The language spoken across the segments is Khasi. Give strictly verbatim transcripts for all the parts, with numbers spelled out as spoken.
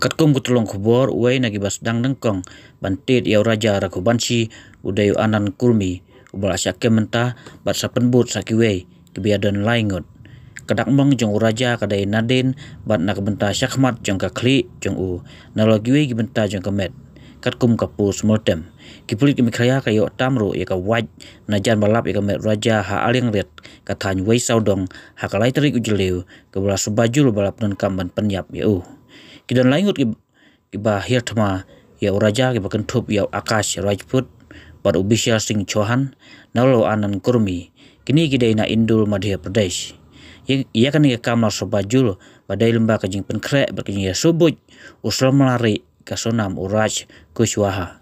Katkum ka tyllong khubor, uwei na kiba sdang nyngkong ban tied ïa u Raja Raghuvanshi u dei u Anand Kurmi, uba la shah kem mynta bad sa pynbud sa kiwei kiba ïadon lai ngut. Ka dak mong jong u Raja ka dei nadien bad na ka bynta shakhmat jong ka khlieh jong u, nalor kiwei ki bynta jong ka met, katkum ka post mortem. Ki pulit ka Meghalaya ka ïoh tam ruh ïa ka wait na jan ba lap ïa ka met u Raja ha Aliangriat, ka thaiñ Weisawdong, ha ka lai tarik u Jylliew, kaba la suba jur ba la pyndonkam ban pynïap ïa u. Ki don lai ngut ki, kiba hiar thma ïa u Raja, kiba kynthup ïa u Akash Rajput bad u Bishal Singh Chauhan, nalor u Anand Kurmi. Kine ki dei na Indore, Madhya Pradesh. Ïa, ïa kane ka kam la suba jur ba dei lyngba ka jingpynkhreh bad ka jingïasuk buit u samla rieh ka Sonam, u Raj Kushwaha.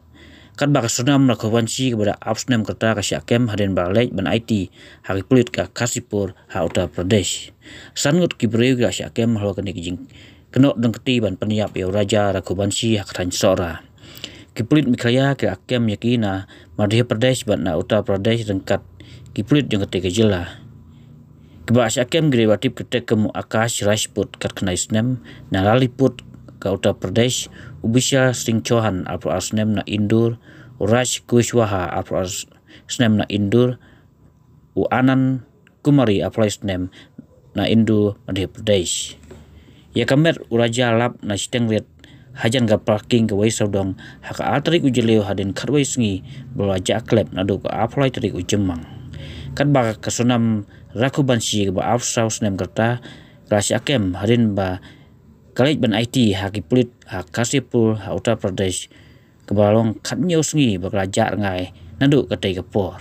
Katba ka Sonam Raghuvanshi, kaba da arphew snem ka rta, ka shah kem hadien ba la leit ban aiti ha ki pulit ka Kashipur ha Uttar Pradesh. San ngut ki briew ki la shah kem halor kane ka jingkynnoh dang kti ban pynïap ïa u Raja Raghuvanshi ha ka thaiñ Sohra. Ki pulit Meghalaya ki la kem ïa ki na Madhya Pradesh bad na Uttar Pradesh ryngkat ki pulit jong katei ka jylla. Kiba la shah kem ki dei ba tip kyrteng kum u Akash Rajput, khatkhyndai snem, na Lalipur ka Uttar Pradesh, u Bishal Singh Chauhan, arphew ar snem, na Indore, u Raj Kushwaha, arphew ar snem, na Indore, u Anand Kumari, arphew lai snem, na Indore, Madhya Pradesh. Ïa ka met u Raja lap na shiteng riat hajan ka parking ka Weisawdong ha ka ar tarik u Jylliew, hadien khatwei sngi ba la jah klep naduh ka arphew lai tarik u Jymmang. Katba ka Sonam Raghuvanshi, kaba arphew saw snem ka rta, ka la shah kem hadien ba ka leit ban aiti ha ki pulit ha Kashipur ha Uttar Pradesh, kaba la long khathynñiew sngi ba ka la jah rngai naduh katei ka por.